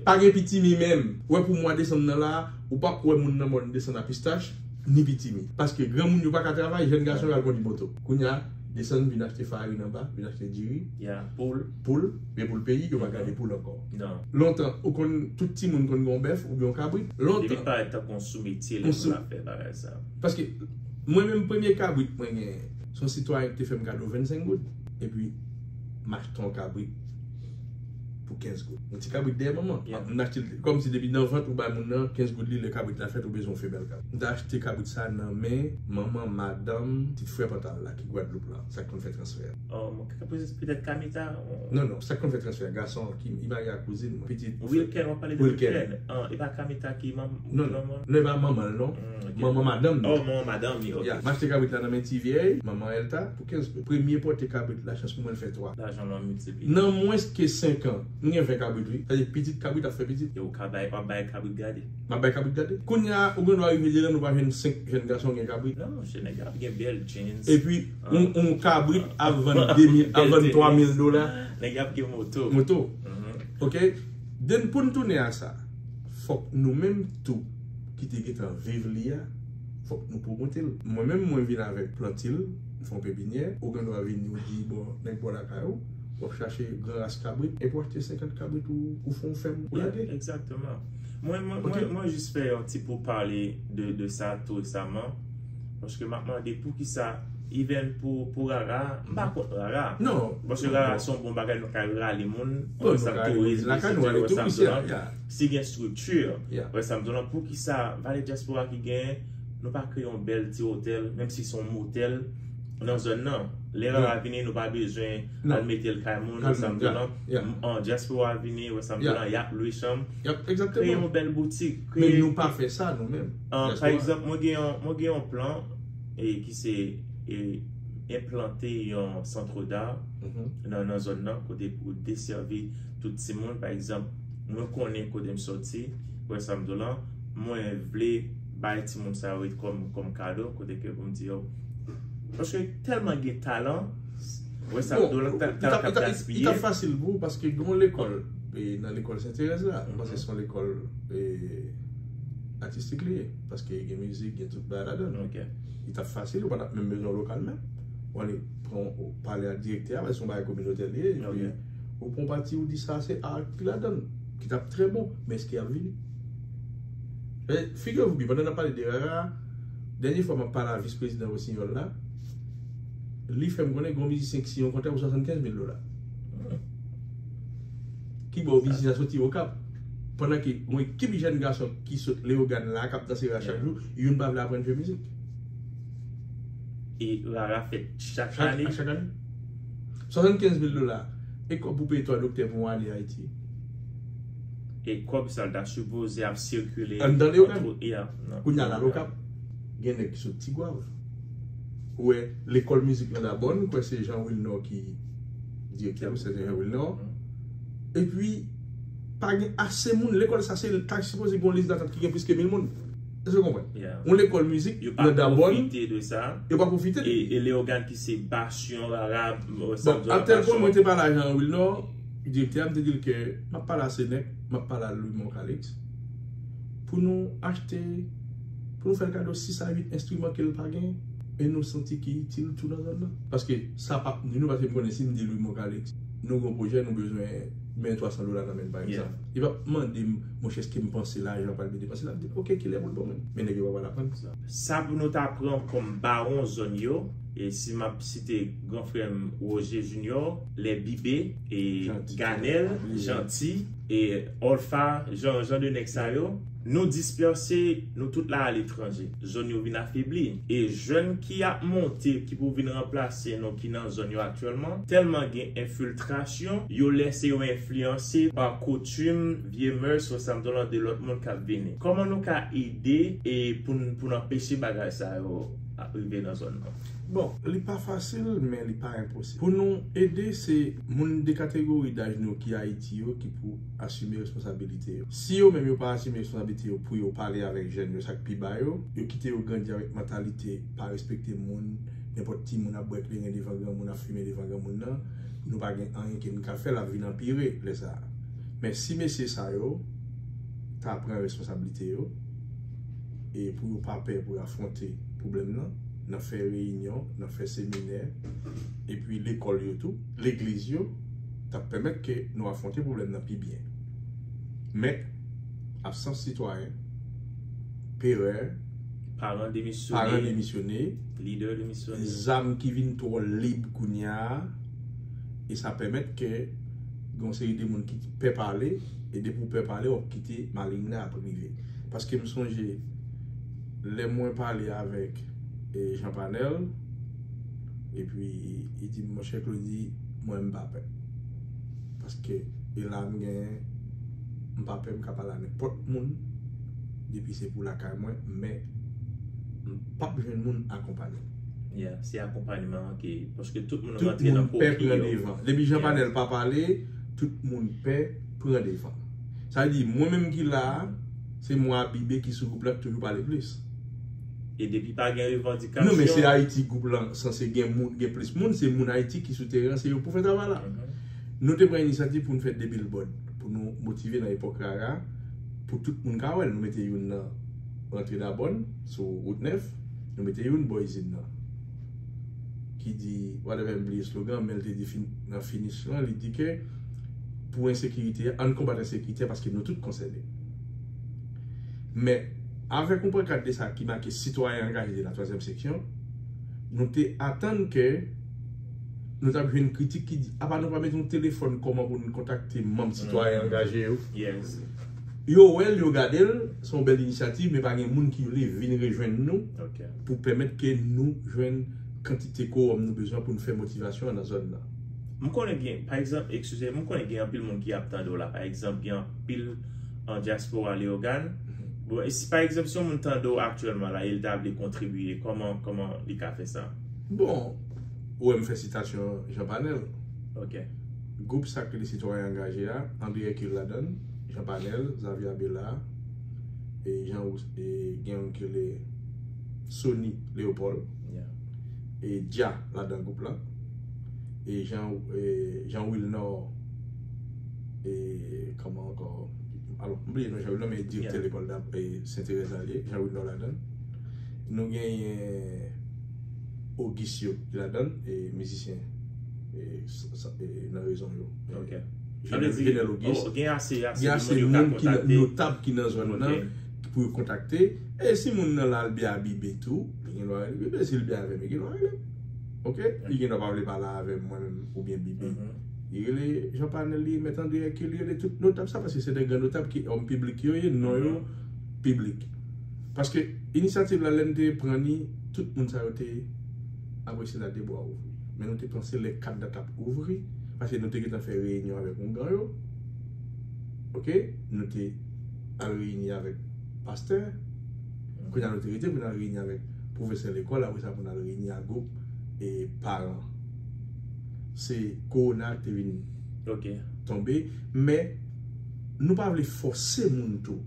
pa gen pitimi menm. Ou wè pou mwa desanm nan la, ou p ap wè moun nan mòn desann a pistach, ni pitimi. Paske granmoun yo pa ka travay, jèn gason yo al kondi moto. Kounye a, desann vin achte farin anba, vin achte diri. Poul. Poul, men poul peyi, yo pa gade poul ankò. Lontan, ou konn, tout timoun konn gen yon bèf oubyen yon kabrit. Lontan. Li vin parèt tankou yon sou metye lè moun ap fè bagay sa. Paske mwen menm premye kabrit mwen genyen, se yon sitwayen ki te fè m kado vennsenk goud. Epi, m achte yon kabrit pou kenz goud. Yon ti kabrit dèyè manman. M achte l kòmsi depi nan vant ou bay moun nan kenz goud li, lè kabrit la fèt ou bezwen yon femèl kabrit. M te achte kabrit sa nan men manman madanm, ti frè Pantal la ki Gwadloup la, sa k konn fè transfè a. Petèt Kamita? Non, non, sa k konn fè transfè a, gason ki li marye ak kouzin mwen, pitit. Wilken, w ap pale de Wilken. E pa Kamita ki manman? Non, non, e pa manman l non. Manman madanm li. Oh, manman madanm li, ok. M achte kabrit la nan men ti vyèy, manman Elta, pou kenz goud. Premye pòte kabrit la, chans pou mwen l fè twa. Lajan lan miltipliye. Nan mwens ke senk an, m gen ven kabrit wi. Sa vle di pitit kabrit ap fè pitit. E ou ka bay, w ap bay kabrit gade. M ap bay kabrit gade. Kounye a, ou gen dwa rive Delann, ou pa jwenn senk jèn gason gen kabrit. Non, monchè, nèg yo ap gen bèl James. Epi, yon kabrit ap vann de mil, ap vann twa mil dola. Nèg yo ap gen moto. Moto. Ok? Den pou n tounen a sa, fòk nou menm tou ki te gentan viv li a, fòk nou pwomote l. Mwen menm, mwen vin avèk plantil, m fè yon pepinyè, ou gen dwa vini, ou di, bon, nèg bò lakay ou, w ap chache gran ras kabrit, epi w achte senkant kabrit ou, ou fè yon fèm, ou lage. Egzakteman. Mwen, mwen, mwen, mwen jis fè yon ti pou pale de, de sa tou resaman. Paske m ap mande poukisa, even pou, pou Rara, m pa kont Rara. Non. Paske Rara se yon bon bagay, nou ka rale moun. Bon, nou ka rale moun lakay nou, rale touris, yeah. Si gen estrikti, wè sa m di w lan, poukisa Vale Dyaspora ki genyen, nou pa kreye yon bèl ti otèl, menm si se yon motèl, nan zòn nan. Lè Rara vini, nou pa bezwen al mete l kay moun, wè sa m di w lan. An dyaspora vini, wè sa m di w lan, y ap lwe chanm. Kreye yon bèl boutik. Men nou pa fè sa nou menm. Pa egzanp, mwen gen yon, mwen gen yon plan e ki se e, enplante yon centre d'art nan, nan zòn nan, kote pou desèvi tout timoun. Pa egzanp, mwen konnen kote m soti, wè sa m di w lan, mwen vle bay timoun sa yo kòm, kòm kado, kote ke pou m di yo. Paske tèlman gen talan, wè sa m di w lan, talan k ap gaspiye. Li t ap fasil pou ou paske gen yon lekòl e, nan lekòl Sentèrèz la, m panse se yon lekòl e, atistik li ye, paske gen mizik, gen tout bagay ladan l. Li t ap fasil, ou pa t ap menm bezwen yon lokal menm. Ou ale pran, ou pale ak direktè a, paske se yon bagay kominotè li ye, epi ou pran pati, ou di sa se art ki ladan l, ki t ap trè bon, men èske y ap vini? E, figurez-vous bien, pandan n ap pale de Rara, dènye fwa m ap pale a vis prezidan Rosinyòl la, li fè m konnen gen yon mizisyen ki siyen yon kontra pou swasannkenz mil dola. Kibò mizisyen an soti Okap? Pandan ke yon ekip jèn gason ki sot Leyogàn la, k ap danse Rara chak jou, youn pa vle aprann jwe mizik. E Rara fèt chak ane? Chak ane. Swasannkenz mil dola. E kòb pou peye twa doktè pou yon ane Ayiti. E kòb sa l ta sipoze ap sikile anndan Leyogàn. Kounye a la Okap, gen nèg ki sot Tigwav. Ou wè, lekòl mizik nan Dabòn, m kwè se Jean Wilnor ki direktè, Sèten Jean Wilnor. Epi, pa gen ase moun, lekòl sa se ta sipoze gen yon lis datant ki gen plis ke mil moun. Èske w konprann? Yon lekòl mizik nan Dabòn, yo pa pwofite de sa. Yo pa pwofite. E, e Leogane ki se basyon rara, bon, a tèl pwen mwen te pale a Jean Wilnor, direktè a, m te di l ke m ap pale a Senèk, m ap pale a Louis Moncalix, pou nou achte, pou nou fè l kado sis a uit enstriman ke l pa gen, e nou santi ki itil tou nan zòn nan. Paske sa p ap ni nou, paske m konnen si m di Louis Moncalix, nou gen yon pwojè, nou bezwen men twa san dola nan men l, pa egzanp. Li p ap mande m, monchè, èske m panse lajan pral mete panse la, m di, oke, kilè pou l ban mwen? Men nèg yo pa pral aprann. Sa pou nou ta pran kòm bawon zòn yo, e si m ap site gran frè m Roger Junior, lè Bibe, e Ganèl, Janti, e Olfa, jan, jan de nèg sa yo, nou dispèse, nou tout la aletranje. Zòn yo vin afebli. E jèn ki ap monte, ki pou vin ranplase nou, ki nan zòn yo aktyèlman, tèlman gen enfiltrasyon, yo lèse yo enfliyanse pa koutim, vye mès, sa m di w lan, de lòt moun k ap vini. Kòman nou ka ede e pou n, pou n anpeche bagay sa yo ap rive nan zòn nan? Bon, li pa fasil, men li pa enposib. Pou nou ede, se moun de kategori daj nou ki Ayiti yo ki pou asime responsabilite yo. Si yo menm yo pa asime responsabilite yo pou yo pale avèk jèn yo, sa k pi ba yo, yo kite yo grandi avèk mantalite pa respekte moun, nenpòt timoun ap bwè kleren devan granmoun, ap fimen devan granmoun nan, nou pa gen anyen ke n ka fè, l ap vin anpire lè sa a. Men si mesye sa yo ta pran responsablite yo, e pou yo pa pè pou yo afwonte pwoblèm nan, nan fè reyinyon, nan fè seminè, epi lekòl yo tou, legliz yo, t ap pèmèt ke nou afwonte pwoblèm nan pi byen. Men, absans sitwayen, perè, paran demisyone, paran demisyone, lidè demisyone, zam ki vin twò lib kounye a, e sa pèmèt ke gen yon seri de moun ki pè pale, e depi w pè pale, w ap kite maleng nan ap rive. Paske m sonje, lè mwen pale avèk, e, Jean Panel, epi li di m, monchè Claudy, mwen m pa pè. Paske e la m genyen, m pa pè, m ka pale a nenpòt moun, depi se pou lakay mwen, men m p ap jwenn moun akonpanye m. Yeah, se akonpayman an ke, paske tout moun rantre nan koki yo. Tout moun pè pran devan. Depi Jean Panel pa pale, tout moun pè pran devan. Sa vle di, mwen menm ki la a, se mwen ak Bibe ki sou gwoup la ki toujou pale plis. E depi pa gen revandikasyon. Non, men se Ayiti gwoup lan sanse gen moun, gen plis moun, se moun Ayiti ki sou teren an, se yo pou fè travay la. Nou te pran inisyativ pou n fè de billboard, pou nou motive nan epòk rara, pou tout moun ka wè l. Nou mete youn nan rantre Dabòn, sou wout nèf, nou mete youn bò izin nan. Ki di, whatever, m bliye slogan, men l te di fin, nan finish lan, li di ke pou ensekirite a, ann konbat ensekirite a paske nou tout konsène. Men, avèk yon pankat de sa ki make sitwayen angaje de la twazyèm seksyon, nou te atann ke nou t ap jwenn kritik ki di, apa nou pa mete yon telefòn kòman pou nou kontakte manm sitwayen angaje yo? Yo wè l, yo gade l, se yon bèl inisyativ, men pa gen moun ki vle vin rejwenn nou pou pèmèt ke nou jwenn kantite kowòm nou bezwen pou n fè motivasyon an nan zòn nan. M konnen gen, pa egzanp, eskize m, m konnen gen anpil moun ki ap tande w la, pa egzanp, gen anpil an dyaspora Leyogàn. Bon, e si pa egzanp, si yon moun tande w aktyèlman la, e l ta vle kontribiye, kòman, kòman li ka fè sa? Bon, ou wè m fè sitasyon Jean Panel. Ok. Gwoup sa k rele Sitwayen Angaje a, André Hercule ladan l, Jean Panel, Xavier Abela, e Jean Rous-, e gen yon ki rele Sony Léopold, e Dja ladan gwoup la, e Jean, e Jean Wilnor, e kòman ankò? Alò, m bliye non Jean Wilnor, men direktè lekòl dap, e Sen Terèz la li ye, Jean Wilnor ladan l. Nou genyen Auguste yo ki ladan l, e mizisyen, e, s-, s-, e nan rezon yo. Ok. Sa vle di, Jenèl Auguste, gen ase, ase de moun yo ka kontakte. Gen ase moun ki notab ki nan zòn nan pou yo kontakte. E si moun nan la, l byen abibe tou, li gen dwa rele Bibe. Si l byen avè m, li gen dwa rele m. Ok? Li gen dwa pa vle pale avè m, mwen menm, oubyen Bibe. Li rele Jean Panel, li, Mèt André Hercule, li rele tout notab sa, paske se de gran notab ki òm piblik yo ye, non yo piblik. Paske inisyativ la, lè n te pran ni, tout moun sa yo te apresye la de bwa ouvri. Men nou te panse lè kad la t ap ouvri, paske nou te gentan fè reyinyon avèk oungan yo. Ok? Nou te al reyini avèk pastè. Kounye a nou te rete pou n al reyini avèk pwofesè lekòl, apre sa pou n al reyini a gwoup e paran. Se kowona ki te vin Ok. tonbe, men nou pa vle fòse moun tou.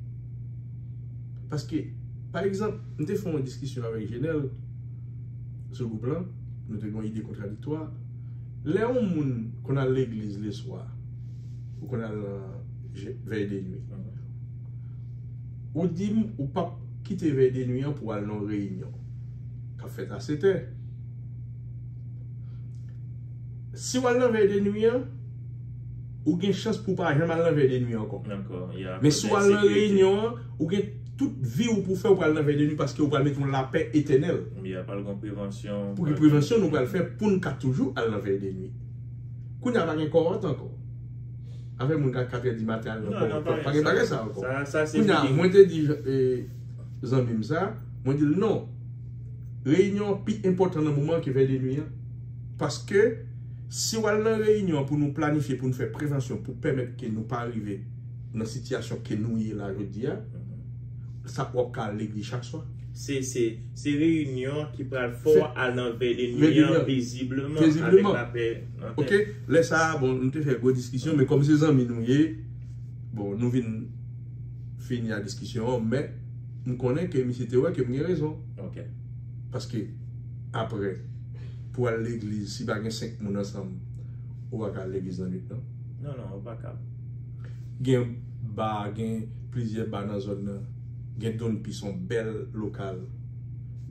Paske, pa egzanp, m te fè yon diskisyon avèk Jenèl sou gwoup lan, nou te gen yon ide kontradiktwa. Lè yon moun konn al legliz leswa, ou konn al nan je- vèy de nwi, ou di m ou p ap kite vèy de nwi an pou al nan yon reyinyon k ap fèt a sèt è. Si w al nan vèy de nwi an, ou gen chans pou w pa janm al nan vèy de nwi ankò. Ankò, ya, Men si w al nan reyinyon an, ou gen tout vi w pou fè, ou pral nan vèy de nwi paske ou pral mete yon lapè etènèl. Ya, pral gen prevansyon. Pou ki prevansyon nou pral fè pou n ka toujou al nan vèy de nwi? Kounye a pa gen kowòt ankò. Afè moun ka kat è di maten al nan kowòt. Pa gen bagay sa ankò. Kounye a, mwen te di eh, zanmi m sa, mwen di l non. Reyinyon an pi enpòtan nan moman an ke vèy de nwi an. Paske si w al nan reyinyon an pou nou planifye, pou nou fè prevansyon, pou pèmèt ke nou pa rive nan sitiyasyon ke nou ye la jodi a, sa w ap ka al legliz chak swa. Se, se, se reyinyon ki pral fè w al nan vèy de nwi an pezibleman, avèk lapè nan tèt. Ok, lè sa a, bon, nou te fè gwo diskisyon, men kòm se zanmi nou ye, bon, nou vin fini a diskisyon an, men m konnen ke misye te wè ke m gen rezon. Ok. Paske, apre, pou al legliz, si pa gen senk moun ansanm, ou pa ka al legliz nan nwit, non? Non, non, ou pa ka. Gen ba, gen plizyè ba nan zòn nan. Gen Don P, se yon bèl lokal.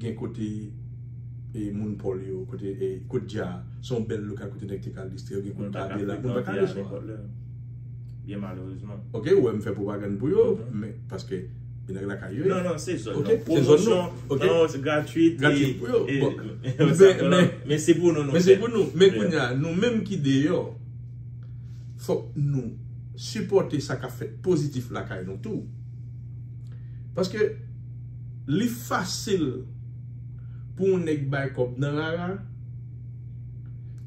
Gen kote e, moun Pòl yo, kote e, Kot Dja, se yon bèl lokal kote nèg te ka al distrè yo, gen kote Kabela, moun pa ka ale swa. Byen malerezman. Ok, ou wè m fè pwopagann pou yo, men paske se nèg lakay yo ye. Non, non, se zòn nan. Pwomosyon, non, se gratwit. Gratwit pou yo. Men se pou nou, nou fè. Men se pou nou. Men kounye a, nou menm ki deyò, fòk nou sipòte sa k ap fèt pozitif lakay nou tou. Paske li fasil pou yon nèg bay kòb nan rara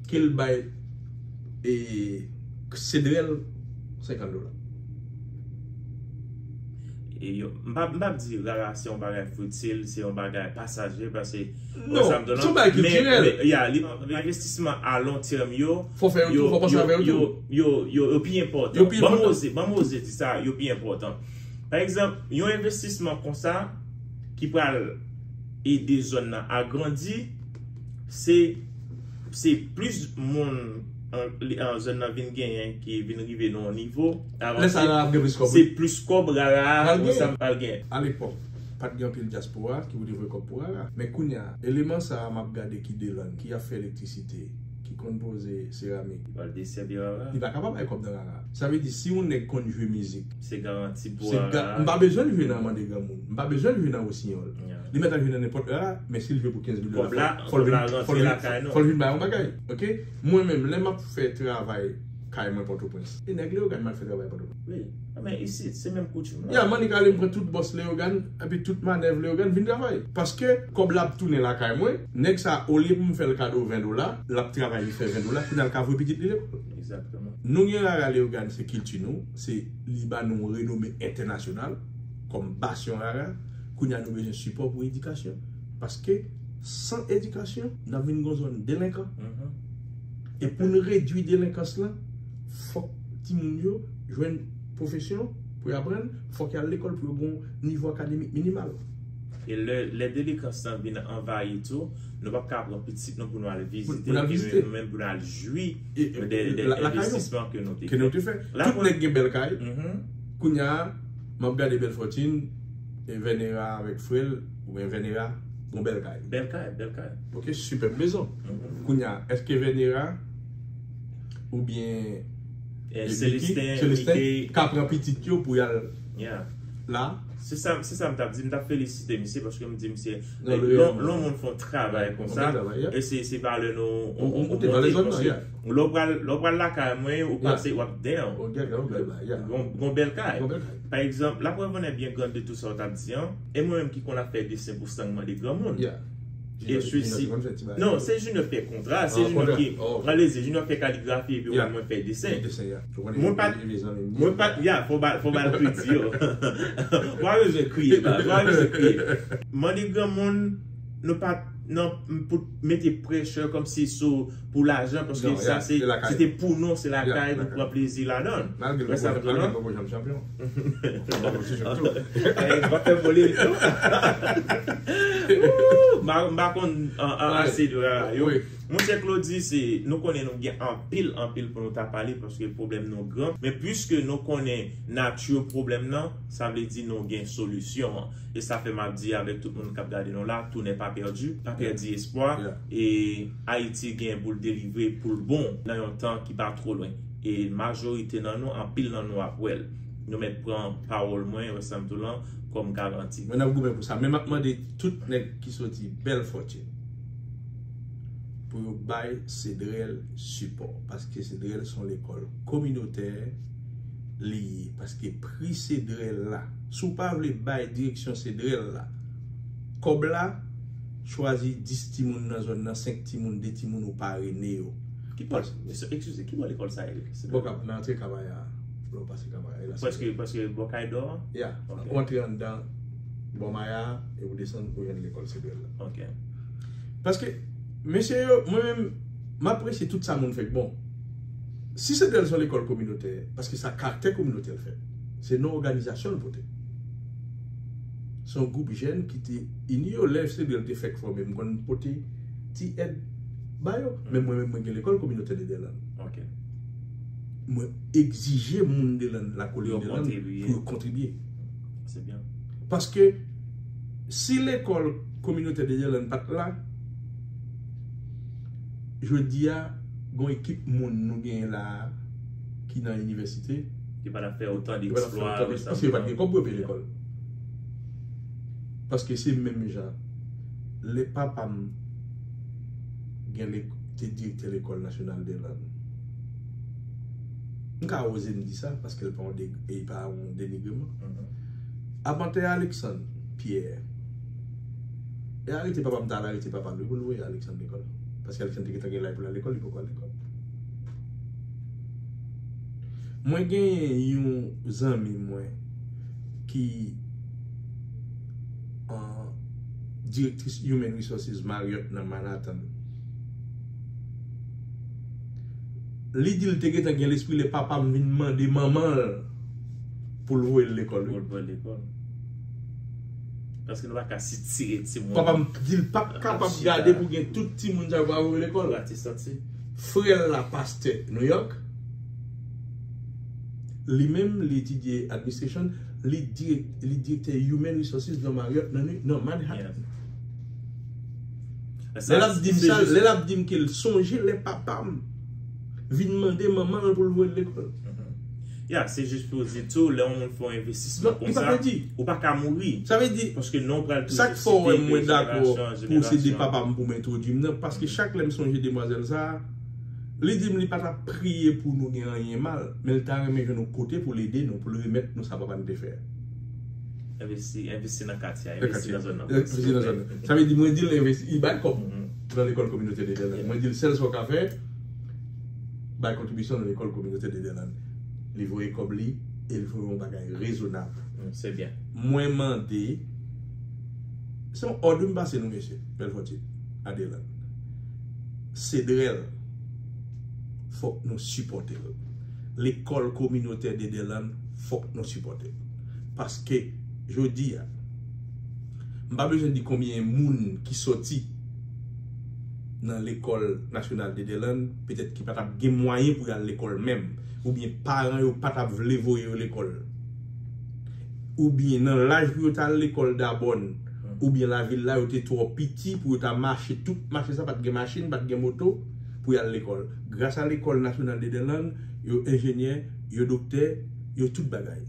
ke l bay e, Cedrel senkant dola. E yo, m p ap, m p ap di rara se yon bagay fitil, se yon bagay pasaje, paske Non, se yon bagay kiltirèl. Men, men, ya, li, envestisman a lon tèm yo, fò fè yo tou, fò panse avè yo tou. Yo, yo, yo pi enpòtan. Yo pi enpòtan. Ban m oze, ban m oze di sa, yo pi enpòtan. Pa egzanp, yon envestisman konsa ki pral ede zòn nan agrandi, se, se plis moun an, li, an zòn nan vin genyen ki vin rive nan yon nivo avanse. Lè sa a, l ap gen plis kòb, wi. Se plis kòb rara a pral gen. Alepòk, pa t gen anpil dyaspora ki pou te voye kòb pou rara. Men kounye a, eleman sa a m ap gade ki de lang, ki ap fè elektrisite, ki konn poze seramik. Li pral desèvi rara. Li pa kapab bay kòb nan rara. Sa vle di, si yon nèg konn jwe mizik, se garanti pou rara. M pa bezwen l jwe nan Mande Granmoun. M pa bezwen l jwe nan Wosinyòl. Li mèt al jwe nan nenpòt rara, men si l jwe pou kenz mil dola, fò l vin, fò l vin, fò l vin bay yon bagay. Ok? Mwen menm, lè m ap fè travay kay mwen Pòtoprens, e nèg Leyogàn m al fè travay Pòtoprens. Wi. Men isit, se menm koutim la. Ya, Mannik ale m pran tout bòs Leyogàn, epi tout manèv Leyogàn vin travay. Paske kòb la ap tounen lakay mwen, nèg sa, olye pou m fè l kado ven dola, l ap travay, li fè ven dola, kounye a l ka voye pitit li lekòl. Egzakteman. Nou gen rara Leyogàn, se kilti nou, se li ba nou renome entènasyonal kòm basyon rara. Kounye a nou bezwen sipò pou edikasyon. Paske san edikasyon, n ap vin gon zòn delenkan. E pou n redui delenkans lan, fòk timoun yo jwenn pwofesyon pou y aprann, fòk y al lekòl pou yo gon nivo akademik minimal. E lè, lè delenkans lan vin anvayi tou, nou p ap ka pran pitit nou pou nou al vizite, pou nou al vizite, epi nou menm pou nou al jwi de, de envestisman ke nou te fè. Tout nèg gen bèl kay. Kounye a, m ap gade Bèlfòtin, e Vènera avèk frè l, oubyen Vènera, gon bèl kay. Bèl kay, bèl kay. Ok, sipèb mezon. Kounye a, èske Vènera oubyen Selestin ka pran pitit yo pou y al la? Se sa, se sa m t ap di, m t ap felisite misye paske m di misye, lè yon moun fè yon travay konsa, e se, se valè nou, ou, ou, ou monte paske lè w pral, lè w pral lakay mwen, ou pase, w ap down. Gon, gon bèl kay. Pa egzanp, laprèv en est bien grande de tout sa w t ap di an, e mwen menm ki konn ap fè desen pou sang Mande Granmoun. E sesi, non, se Junior ki fè kontra, se Junior ki, alezi, Junior fè kaligrafi epi mwen fè desen. Mwen pa, mwen pa, ya, fò ba, fò ba l kredi yo. Ou pa bezwen kriye, ba, ou pa bezwen kriye. Mande Granmoun, Nou pa t nan pou mete pressure kòmsi sou pou lajan, paske sa se se te pou nou, se lakay nou pran plezi ladan l. Malgre nou poko janm chanpyon. Mwen pa konn ase de rara yo. Monchè Claudy, se nou konnen nou gen anpil, anpil pou nou ta pale paske pwoblèm nou gran. Men piske nou konnen nati pwoblèm nan, sa vle di nou gen solisyon an. E sa fè m ap di avèk tout moun k ap gade nou la, tout n'est pas perdu, pa pèdi espwa. E Ayiti gen pou l delivre pou l bon nan yon tan ki pa twò lwen. E majorite nan nou, anpil nan nou ap wè l. Nou mèt pran pawòl mwen, Wesam Toulan, kòm garanti. Mwen ap goumen pou sa. Men m ap mande tout nèg ki soti Bèl Fòtin pou yo bay Cedrel sipò. Paske Cedrel se yon lekòl kominotè li ye. Paske pri Cedrel la, si w pa vle bay direksyon Cedrel la kòb la, chwazi dis timoun nan zòn nan, senk timoun, de timoun ou parene yo. Ki bò, eskize, ki bò lekòl sa ye? Bò Kab, nan antre Kabaya, lè w pase Kabaya. Prèske, prèske bò Kay Dò an? Ya, ou antre anndan, bò Maya, e ou desann, ou jwenn lekòl Cedrel la. Paske, mesye yo, mwen menm, m apresye tout sa moun fè k bon. Si Cedrel se yon lekòl kominotè, paske sa karaktè kominotè l fè. Se non òganizasyon l pote. Se yon gwoup jèn ki te ini yo lè Cedrel te fèk fòme. M konn pote ti èd ba yo. Men mwen menm, mwen gen lekòl kominotè de Dèlann. Mwen egzije moun Dèlann, lakolin Dèlann, pou yo kontribye. Paske si lekòl kominotè de Dèlann pa t la, jodi a, gen yon ekip moun nou genyen la a ki nan inivèsite. Ki pa t ap fè otan de eksplwa, paske yo pa t gen kòb pou yo peye lekòl. Paske se menm jan. Lè papa m gen lek-, te direktè lekòl nasyonal Dèlann. M ka oze m di sa, paske l pa yon de-, e pa yon denigreman. Apantè Alexandre Pierre. E arete papa m ta al arete papa m wi pou l voye Alexandre lekòl. Paske Alexandre te gentan gen laj pou l al lekòl, li poko al lekòl. Mwen genyen yon zanmi mwen ki, an, direktris Human Resources Marriott nan Manhattan. Li di l te gentan gen lespri lè papa m vin mande manman l pou l voye l lekòl, wi. Pou l voye l lekòl. Paske nou pa ka sitire timoun. Papa m di l p ap kapab gade pou gen tout timoun sa yo pa voye lekòl. Frè l la, pastè New York. Li menm, li etidye administration, li direk-, li direktè Human Resources nan Marriott nan, nan Manhattan. Lè l ap di m sa, lè l ap di m ke l sonje lè papa m vin mande manman l pou l voye l lekòl. Ya, se jis pou di tou, lè yon moun fè yon envestisman konsa, ou pa ka mouri. Sa vle di, paske non pral toujou site de jenerasyon an jenerasyon. Sa k fè w wè mwen dakò pou se de papa m pou m entwodui m nan, paske chak lè m sonje demwazèl sa a, li di m li pa t ap priye pou nou gen anyen mal, men l ta renmen jwenn yon kote pou l ede nou, pou l remèt nou sa papa n te fè a. Envesti, envesti nan katye a, envesti nan zòn nan. Envesti nan zòn nan. Sa vle di, mwen di l envesti, li bay kòb nan lekòl kominotè de Dèlann. Mwen di l sèl sa w ka fè, bay kontribisyon nan lekòl kominotè de Dèlann. Li voye kòb li e li voye yon bagay rezonab. Mwen mande, se yon òd wi m pase nou, mesye, Bèl Fòtin, a Dèlann. Cedrel, fòk nou sipòte l. Lekòl kominotè de Dèlann, fòk nou sipòte l. Paske, jodi a, m pa bezwen di konbyen moun ki sòti nan lekòl nasyonal de Dèlann, petèt ki pa t ap gen mwayen pou y al lekòl menm, oubyen paran yo pa t ap vle voye yo lekòl, oubyen nan laj pou yo t al lekòl Dabòn, oubyen lavil la, yo te twò piti pou yo ta mache tout mache sa, pa t gen machin, pa t gen moto pou y al lekòl. Gras a lekòl nasyonal de Dèlann, yo enjenyè, yo doktè, yo tout bagay.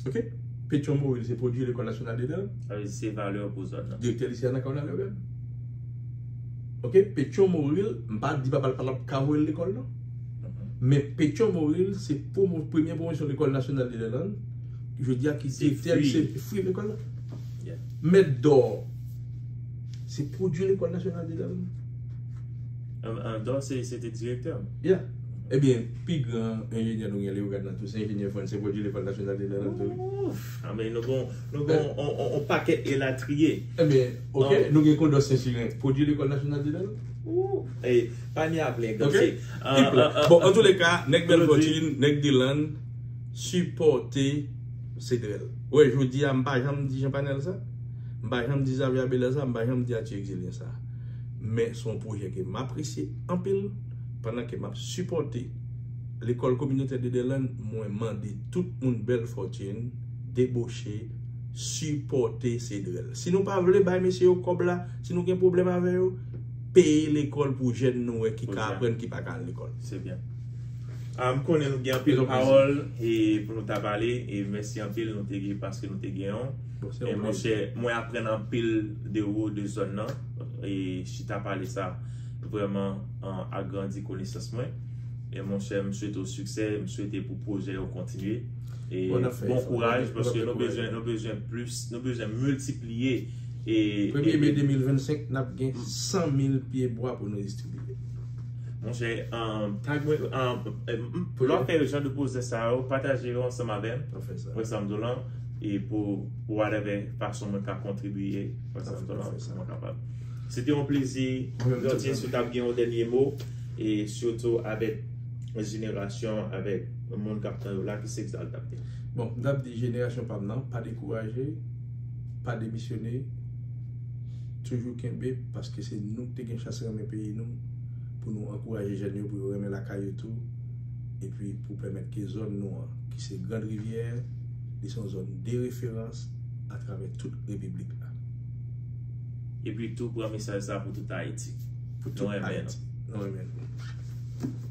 Oke? Pétion Moril se pwodui lekòl nasyonal de Dèlann. Sa vle di se valè pou zòn nan. Direktè lise a nan Kawona Leyogàn. Oke? Pétion Moril, m pa di papa l pa t ap ka voye l lekòl, non. Men Pétion Moril, se pwomo-, premyè pwomosyon lekòl nasyonal de Dèlann. Jodi a ki direktè, se fwi lekòl la. Mèt Dò, se pwodui lekòl nasyonal de Dèlann. An, an Dò, se, se te direktè. Yeah. Ebyen, pi gran enjenyè nou gen Leogane nan tou, se enjenyè Frantz, se pwodui Lekòl Nasyonal de Lèl nan tou, wi. Anben, nou gon, nou gon on, on, on pakèt elatriye. Ebyen, ok, nou gen Kondòs Sensiren, pwodui Lekòl Nasyonal de Lèl. E pa ni a plen Ok. gantye. Bon, antouleka, nèg Bèl Fòtin, nèg Dylan, sipòte Cedrel. Wè, jodi a, m pa janm di Jean Panel sa. M pa janm di Xavier Abelard sa. M pa janm di Arthur Exilien sa. Men se yon pwojè ke m apresye anpil. Pandan ke m ap sipòte Lekòl Kominotè de Dylan, mwen mande tout moun Bèl Fòtin deboche, sipòte Cedrel. Si nou pa vle bay mesye yo kòb la, si nou gen pwoblèm avè yo, peye lekòl pou jèn nou wè ki ka aprann, ki pa ka al lekòl. Se byen. Ah, m konnen nou gen anpil pawòl e pou nou ta pale, e mèsi anpil nou te gen paske nou te gen yon. E monchè, mwen aprann anpil de ou, de zòn nan, e chita pale sa vrèman an agrandi konesans mwen. E monchè, m swete w siksè, m swete pou pwojè yo kontinye. E bon kouraj paske nou bezwen, nou bezwen plis, nou bezwen miltipliye. E Premye me de mil vennsenk, n ap gen san mil pye bwa pou nou distribiye. Monchè, um, tag mwen, um, um, lè w ap fè jan de pwojè sa yo, pataje yo ansanm avè m. N ap fè sa. Wè sa m di w lan, e pou whatever fason mwen ka kontribiye, wè sa m di w lan, mwen kapab. Se te yon plezi. Gantye, si w t ap gen yon dènye mo, e sitou avèk jenerasyon, avèk moun k ap tan yo la, ki se sa l t ap di? Bon, m t ap di jenerasyon pa m nan, pa dekouraje, pa demisyone, toujou kenbe, paske se nou ki te gen chans renmen peyi nou, pou nou ankouraje jèn yo, pou yo renmen lakay yo tou, epi pou pèmèt ke zòn nou an, ki se Grand Rivière, li se yon zòn de referans atravè tout repiblik la. Epi tou pran mesaj sa pou tout Ayiti. Pou tout Ayiti. Nou renmen nou.